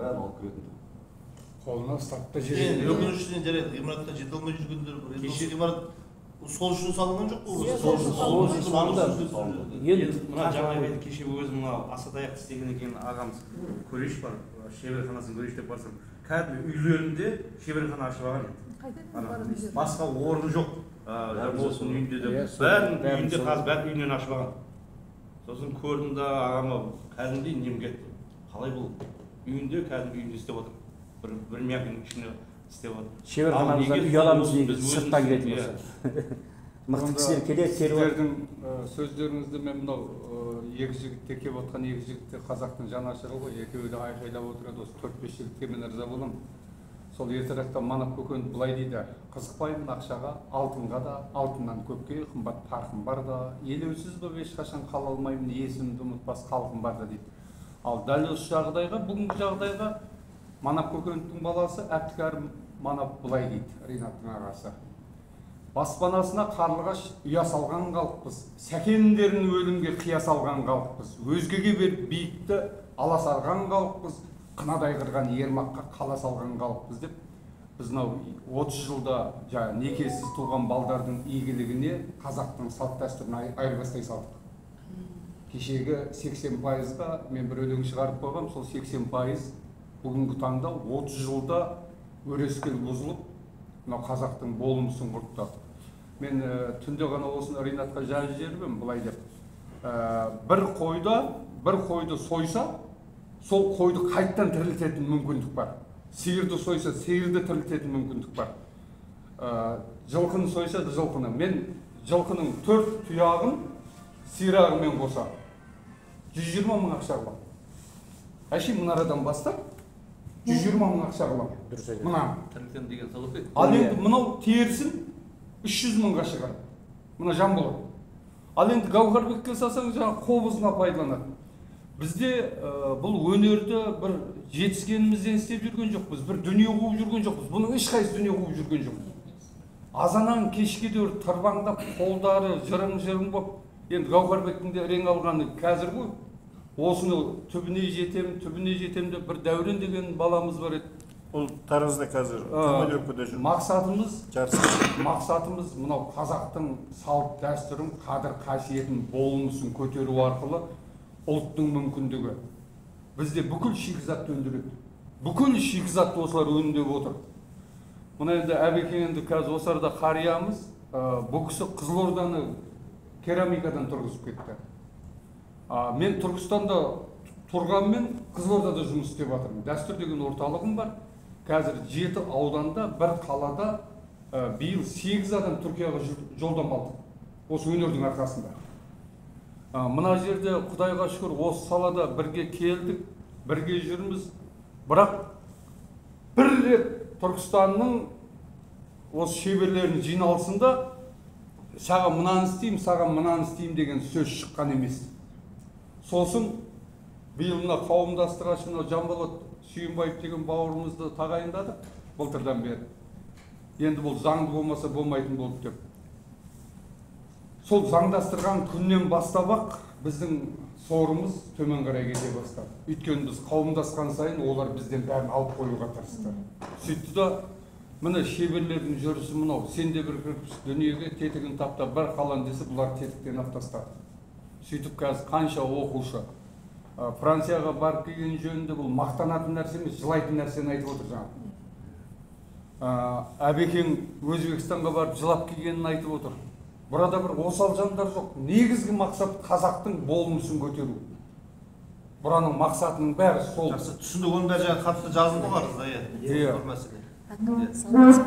бәрін алып келетін. Қолына ұстап та жібереді. Өкініштіден жарайды, ғимаратқа жете алмай жүргендер бар. Енді осы ғимарат сол үшін салынған жоқ қой. Сол үшін салынды. Енді мына жаңа мен кеше өзім мына асатаяқты істеген екен ағамыз көрейінші бар, шеберханасын көрейінші деп барсам, кәдімгі үйлерінде шеберхана ашып алған еді. Басқа орны жоқ. Болсын үйінде де. Бәрінің үйінде қазір бәрі үйінен ашып алған. Сосын көрдім да ағама кәдімгідей нем кетті. Қалай бұл үйінде кәдімгі үйінде істеп отыр. Бір мякінің ішінде істеп отыр. Шеберханамыздан үй аламыз негізі сырттан келетін болса. Мықты кісілер келеді, теріп алады. Сіздердің сөздеріңізді мен мынау екі жігітте келіп отқан екі жігітте қазақтың жанашыры ғой, екеуі де айқайлап отырады, осы 4-5 жігітке мен ырза боламын. Сол ертеректе Манап көкен былай дейді: қызықпаймын ақшаға, алтынға да, алтыннан көпке қымбат парқым бар да, елеусіз боп ешқашан қала алмаймын, есімді ұмытпас халқым бар да дейді. Ал дәл осы жағдайға, бүгінгі жағдайға Манап Көкеновтің баласы Әбдікәрім Манап былай дейді, Ринаттың ағасы. Баспанасына қарлығаш ұя салған халықпыз, сәкендерін өлімге қия салған халықпыз, өзгеге беріп биікті ала сарған халықпыз, қынадай қырған ермаққа қала салған халықпыз деп. Біз мынау 30 жылда жаңа некесіз туған балдардың игілігіне қазақтың салт дәстүрін айырбастай салдық. Кешегі 80%-ға мен бір өлең шығарып қойғам, сол 80% бүгінгі таңда 30 жылда өрескел бұзылып, мынау қазақтың болмысын құртты. Мен түнде ғана осыны Ринатқа жазып жіберіп, былай деп. Бір қойды сойса, сол қойды қайттан тірілтетін мүмкіндік бар. Сиырды сойса, сиырды тірілтетін мүмкіндік бар. Жылқыны сойса, жылқыны. Мен жылқының 4 тұяғын сирағымен қоса 120 мың ақша қыламын. Әшейін мұнарадан бастап 120 мың ақша қыламын. Дұрыс айтасың. Мына. Тірілтем деген салып еді. Ал енді мынау терісін 300 мыңға шығарады. Мына Жанболат. Ал енді Гауһарбекке салсаң, жаңа қобызына пайдаланады. Бізде бұл өнерді бір жетіскенімізден істеп жүрген жоқпыз, бір дүние қуып жүрген жоқпыз. Бұның ешқайсысы дүние қуып жүрген жоқ. Азаннан кешке дейін тырбаңдап, қолдары жырың-жырың боп, енді Гауһарбектің де рең алғаны қазір ғой. Осыны түбіне жетем, түбіне жетем деп бір Дәурен деген баламыз бар еді. Ол Таразда қазір командировкада жүр. Мақсатымыз мынау қазақтың салт дәстүрін, қадір қасиетін, болмысын көтеру арқылы ұлттың мүмкіндігі. Бізде бүкіл шикізатты өндіреді. Бүкіл шикізатты осылар өңдеп отыр. Мына енді Әбекең енді қазір осы арада қариямыз, бұл кісі Қызылорданы керамикадан тұрғызып кетті. Мен Түркістанда тұрғанмен Қызылордада жұмыс істеп жатырмын. Дәстүр деген орталығым бар. Қазір 7 ауданда, бір қалада биыл 8 адам Түркияға жолдама алдық. Осы өнердің арқасында. Мына жерде Құдайға шүкір осы салада бірге келдік, бірге жүрміз. Бірақ бір рет Түркістанның осы шеберлерінің жиналысында саған мынаны істеймін, саған мынаны істеймін деген сөз шыққан емес. Сосын биыл мына қауымдастық ашып, мына Жанболат Сүйінбаев деген бауырымызды тағайындадық былтырдан бері. Енді бұл заңды болмаса болмайтын болды деп. Сол заңдастырған күннен бастап-ақ біздің сорымыз төмен қарай кете бастады. Өйткені біз қауымдасқан сайын олар бізден бәрін алып қоюға тырысты. Сөйтті да міне шеберлердің жүрісі мынау, сен де бір кірпіш дүниеге тетігін тап та бір қалан десе, бұлар тетіктен алып тастады. Сөйтіп қазір қанша оқушы Францияға барып келген жөнінде бұл мақтанатын нәрсе емес, жылайтын нәрсені айтып отыр жаңа. Әбекең Өзбекстанға барып жылап келгенін айтып отыр. Burada бір осал жандар жоқ. Негізгі мақсат қазақтың болмысын көтеру. Бұраның мақсатының бәрі сол. Жақсы, түсіндік, оның бәрі жаңа хатта жазылды ғой арызда, иә. Иә. Бір мәселе. Әкім, саламатсыз.